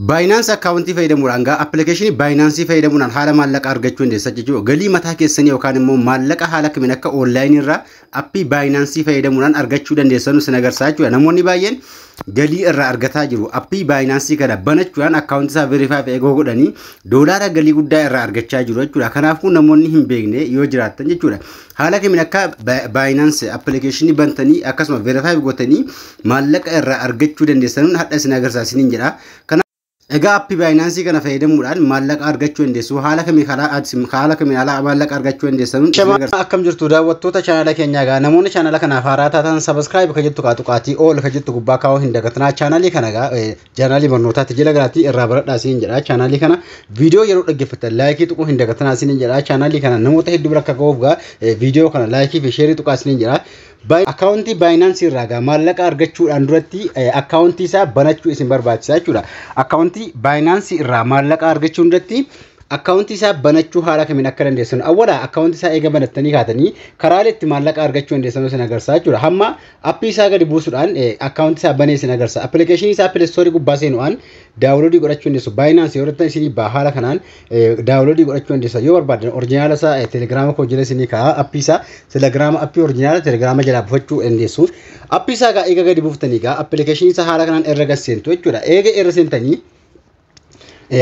Binance akkaawuntii fayyadamuudhaan gaa appilikeeshinii Binance fayyadamuudhaan haala maallaqa argachuu dandeessa jechuudha. Galii mataa keessanii yookaan immoo maallaqa haala kamiin akka onlaayinii irraa appii Binance fayyadamuudhaan argachuu dandeessan sin agarsiisa jechuudha. Namoonni baay'een galii irraa argataa jiru. Appii Binance kana banachuudhaan akkaawuntii isaa verify eegoo godhanii doolaara galii guddaa irraa argachaa jiru jechuudha. Kanaafuu namoonni hin beekne yoo jiraattan jechuudha. Haala kamiin akka Binance appilikeeshinii bantanii akkasuma verify gootanii maallaqa irraa argachuu dandeessan hadha isin agarsiisa isiniin jedha. Egaa appii Binance kana fayyadamuudhaan maallaqa argachuu dandeessu. Haala kamiin haala kamiin haala maallaqa argachuu dandeessan. Akkam jirtu daawwattoota chaanala keenyaa? Egaa namoonni chaanala kanaaf haaraa taatan subscribe ka jettu tuqaatii all ka jettu gubbaa kaa'uu hin dagatinaa. Chaanalii kana egaa chaanalii barnootaatti jala galaatii irraa baradhaa isiniin jedha. Chaanalii kana viidiyoo yeroo dhaggeeffattan like tuquu hin dagatinaa isiniin jedha. Chaanalii kana namoota hedduu bira akka ga'uuf gaa viidiyoo kana like fi share tuqaa isiniin jedha. Akkaawuntii Binance irraa gaa maallaqa argachuudhaan duratti akkaawuntii isaa banachuu isin barbaachisa jechuudha. Akkaawuntii Binance irraa maallaqa argachuun duratti akkaawuntii isaa banachuu haala kamiin akka dandeessan, awwala akkaawuntii isaa eega banattanii kaatanii karaalee itti maallaqa argachuu dandeessan isin agarsiisa jechuudha. Hamma appii isaa gadi buusuudhaan akkaawuntii isaa banee isin agarsiisa. Appilikeeshinii isaa Play Store gubbaa seenuudhaan download godhachuu dandeessu. Binance yoo jettan isinii ba'a, haala kanaan download godhachuu dandeessa. Yoo barbaadan original isaa Telegiraama koo jala isinii kaa'a. Appii isaa Telegiraama, appii original Telegiraama jalaa buufachuu dandeessu. Appii isaa eega gadi buuftanii gaa appilikeeshinii isaa haala kanaan irra seentu jechuudha. Eega irra seentanii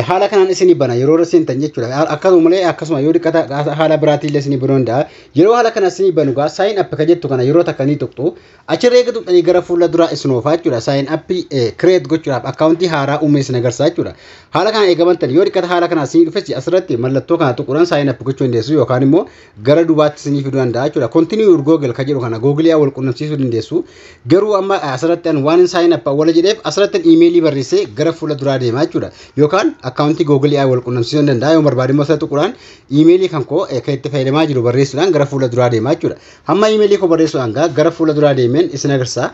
haala kanaan isinii bana yeroo irra seentan jechuudha. Akkasuma malee akkasuma yoo dhiqata haala biraatiin illee isinii banuu danda'a. Yeroo haala kana isinii banu gaa sign up ka jettu kana yeroo takka ni tuqxu. Achirra eega tuqxanii gara fuula duraa isin oofaa jechuudha. Sign up create gochuudhaaf akkaawuntii haaraa uumee isin agarsiisa jechuudha. Haala kana eega bantan yoo dhiqata haala kana isinii dhufes asirratti mallattoo kana tuquudhaan sign up gochuu dandeessu yookaan immoo gara duubaatti isinii fiduu danda'a jechuudha. Continue with Google ka jedhu kana Google wal qunnamsiisuu dandeessu. Garuu amma asirratti ani waan sign up awwala jedheef asirratti iimeelii barreessee gara fuula duraa deema jechuudha. Yookaan akkaawuntii Google wal qunnamsiisuu danda'a. Yoo barbaade immoo asirratti tuquudhaan iimeelii kan koo kan itti fayyadamaa jiru barreessuudhaan gara fuula duraa deema jechuudha. Hamma iimeelii koo barreessuudhaan gara fuula duraa deemeen isin agarsiisa.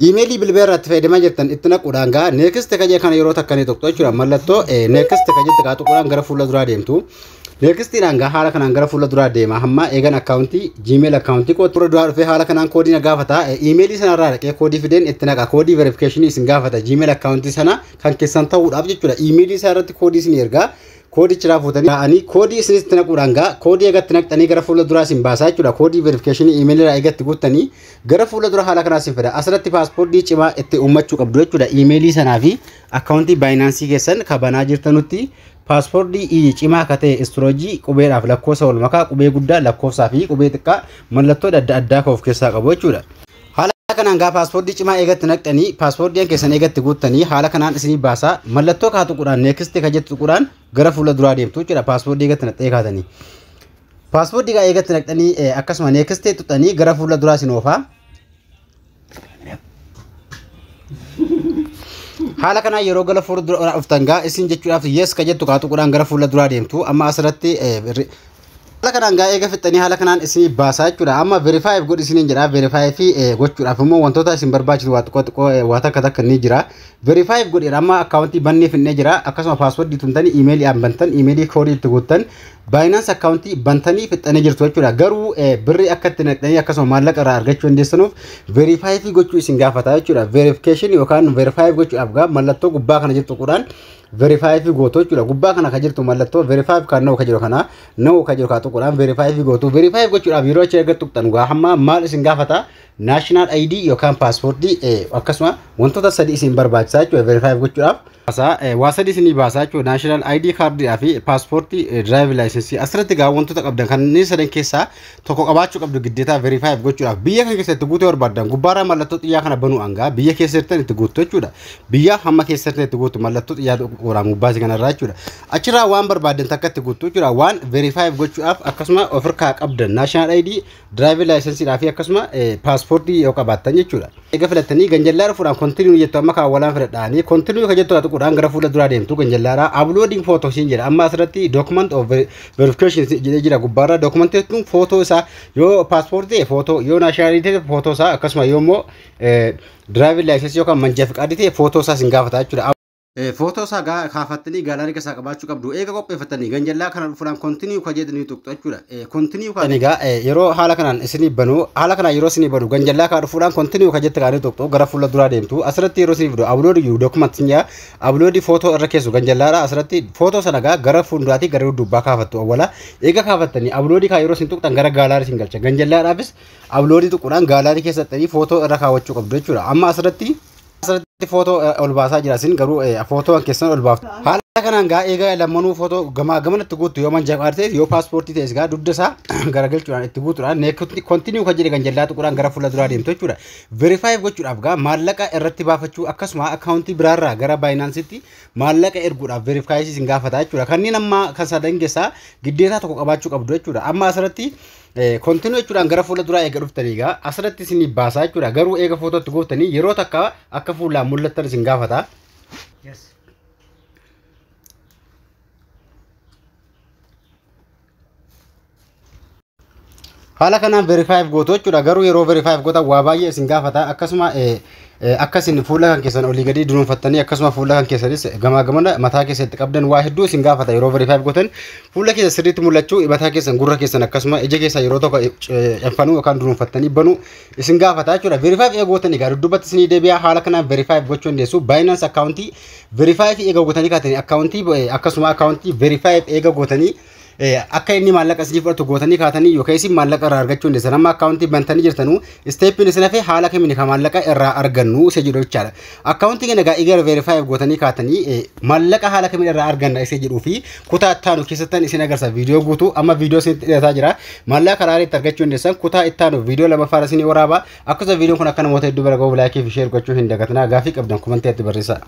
Iimeelii bilbila irratti fayyadamaa jirtan itti naquudhaan gaa next ka jedhu kana yeroo takka ni tuqxu jechuudha. Mallattoo next ka jettu gaa tuquudhaan gara fuula duraa deemtu. Nextiidhaan gaa haala kanaan gara fuula duraa deema. Hamma eegan akkaawuntii Gmail akkaawuntii koo fuula duraa dhufee haala kanaan koodii na gaafata. Iimeelii sanarraa dhaqee koodii fideen itti naqa. Koodii verification isin gaafata. Gmail akkaawuntii sana kan keessan ta'uudhaaf jechuudha. Iimeelii isaa irratti koodii isin ergaa. Koodicha fuutanii ta'anii koodii isinitti naquudhaan gaa koodii eegatti naqxanii gara fuula duraa isin baasaa jechuudha. Koodii verification iimeelii irraa eegatti guuttanii gara fuula dura haala kanaa isin fida. Asirratti paaspoortii cimaa itti uummachuu qabdu jechuudha. Iimeelii sanaa fi akkaawuntii Binance keessan kabanaa jirtanutti paaspoortii cimaa akka ta'e istirooyii, qubeedhaaf lakkoofsa wal makaa, qubee guddaa, lakkoofsaa fi qubee xiqqaa, mallattoo adda addaa kan of keessaa qabu jechuudha. Haala kanaan gaa paaspoortii cimaa eegatti naqxanii paaspoortiin keessan eegatti guuttanii haala kanaan isinii baasaa. Mallattoo kaa tuquudhaan next ka jettu tuquudhaan gara fuula duraa deemtu jechuudha, paaspoortii eegatti naqxee kaatanii. Paaspoortii gaa eegatti naqxanii akkasuma next tuqxanii gara fuula duraa isin oofaa. Haala kanaan yeroo gara fuula duraa dhuftan gaa isin jechuudhaaf yes ka jettu kaa tuquudhaan gara fuula duraa deemtu. Amma asirratti haala kanaan gaa eega fixxanii haala kanaan isin baasaa jechuudha. Amma verify godhi isiniin jedha. Verify fi gochuudhaaf immoo wantoota isin barbaachisu waa xiqqoo xiqqoo waa takka takka ni jira. Verify godheera, amma akkaawuntii bannee finnee jira. Akkasuma paaswordii tumtanii iimeelii aan bantan, iimeelii koodii itti guuttan, Binance akkaawuntii bantanii fixxanii jirtu jechuudha. Garuu birrii akka itti naqxanii akkasuma maallaqa irraa argachuu dandeessanuuf verify gochuu isin gaafata jechuudha. Verification yookaan verify gochuudhaaf gaa mallattoo gubbaa kana jirtu tuquudhaan verify gootu jechuudha. Gubbaa kana kan jirtu mallattoo verify kan now ka jiru kana, now ka jiru kaa tuquudhaan verify gootu. Verify gochuudhaaf yeroo achi erga tuqxan gaa hamma maal isin gaafata? National ID yookaan paaspoortii akkasuma wantoota sadi isin barbaachisaa jechuudha verify gochuudhaaf. Waa sadi isinii baasaa jechuudha. National ID kaardiidhaa fi paaspoortii, drive license. Asirratti gaa wantoota qabdan kanneen sadan keessaa tokko qabaachuu qabdu giddeetaa verify gochuudhaaf. Biyya kan keessatti guutuu barbaadan gubbaarraa mallattoo xiyyaa kana banuudhaan gaa biyya keessa jirtan itti guuttu jechuudha. Biyya hamma keessa jirtan itti guuttu mallattoo xiyyaa tuquudhaan gubbaasi kanarraa jechuudha. Achirraa waan barbaadan takka itti guuttu jechuudha. Waan verify gochuudhaaf akkasuma ofirkaa qabdan national ID, drive license fi akkasuma paaspoortii yoo qabaattan jechuudha. Eega filattanii ganjallaa dhufuudhaan continue jettu. Amma kaawwalaan filadhaanii continue ka jettu tuquudhaan gara fuula duraa deemtu. Ganjallaadhaa uploading photo siin jedha. Amma asirratti document of verification jedhee jira gubbaarra. Document kun footoo isaa, yoo paaspoortii ta'e footoo, yoo national ID ta'e footoo isaa, akkasuma yoo immoo driving license yookaan manjaa fiqaadii ta'e footoo isaa sin gaafata jechuudha. Footoo isaa kaafattanii gallery keessaa qabaachuu qabdu. Eega qopheeffatanii ganjallaa kana dhufuudhaan continue ka jedhanii tuqxu jechuudha. Continue ka Egaa yeroo haala kanaan isinii banu, haala kanaan yeroo isinii banu, ganjallaa kaa dhufuudhaan continue ka jette kaanii tuqxu, gara fuula duraa deemtu. Asirratti yeroo isinii fidu upload your document jaa, upload footoo irra keessu ganjallaadha. Asirratti footoo sana gaa gara fuulduraatii gara dudduubaa kaafattu awwala. Eega kaafattanii upload kaa yeroo isin tuqxan gara gallery isin galcha. Ganjallaadhaafis upload tuquudhaan gallery keessattanii footoo irra kaawwachuu qabdu jechuudha. Amma asirratti footoo ol baasaa jira, isin garuu footoo keessan ol baaftu. Haala kanaan gaa eega lammanuu footoo gamaa gamanatti guuttu, yoo manja ta'e, yoo paaspoortii ta'es gaa dugda isaa garagalchuudhaan itti guutuudhaan continue kan jedhe ganjallaa tuquudhaan gara fuula duraa deemtu jechuudha. Verify gochuudhaaf gaa maallaqa irratti baafachuu, akkasuma akkaawuntii biraarraa gara Binancetti maallaqa erguudhaaf verify isin gaafata jechuudha. Kanneen amma kan sadan keessaa giddeetaa tokko qabaachuu qabdu jechuudha. Amma asirratti continue jechuudhaan gara fuula duraa eega dhuftanii egaa asirratti isin baasaa jechuudha. Garuu eega footootti gooftanii yeroo takka akka fuulaan mul'attan isin gaafata. Yes. Haala kanaan verify gootu jechuudha. Garuu yeroo verify gootan waa baay'ee isin gaafata. Akkasuma akka isin fuula kan keessan olii gadi dunuunfattanii, akkasuma fuula kan keessanis gamaa gamana mataa keessatti qabdan, waa hedduu isin gaafata. Yeroo verify gootan fuula keessa sirriitti mul'achuu, mataa keessan, gurra keessan, akkasuma ija keessan yeroo tokko canfanuu yookaan dunuunfattanii banuu isin gaafata jechuudha. Verify eega gootanii egaa dudduubatti isinii deebi'a. Haala kanaan verify gochuu dandeessu. Binance akkaawuntii verify eega gootanii kaatanii, akkaawuntii akkasuma akkaawuntii verify eega gootanii, akka inni maallaqa isinii fudhatu gootanii kaatanii, yookaan isin maallaqa irraa argachuu dandeessan. Amma akkaawuntii bantanii jirtanuu, stepiin isin hafe haala kamiin kan maallaqa irraa argannu isa jedhu jechaadha. Akkaawuntii kana egaa eega verify gootanii kaatanii maallaqa haala kamiin irraa arganna isa jedhuu fi kutaa ittaanu keessattan isin agarsiisa viidiyoo guutuu. Amma viidiyoo isinitti dhiyataa jira. Maallaqa karaa itti argachuu dandeessan kutaa ittaanu viidiyoo lammaffaa isinii waraaba. Akkasuma viidiyoon kun akka namoota hedduu bira gahuuf like fi share gochuu hin dagatinaa. Gaafii qabdan commentiitti barreessaa.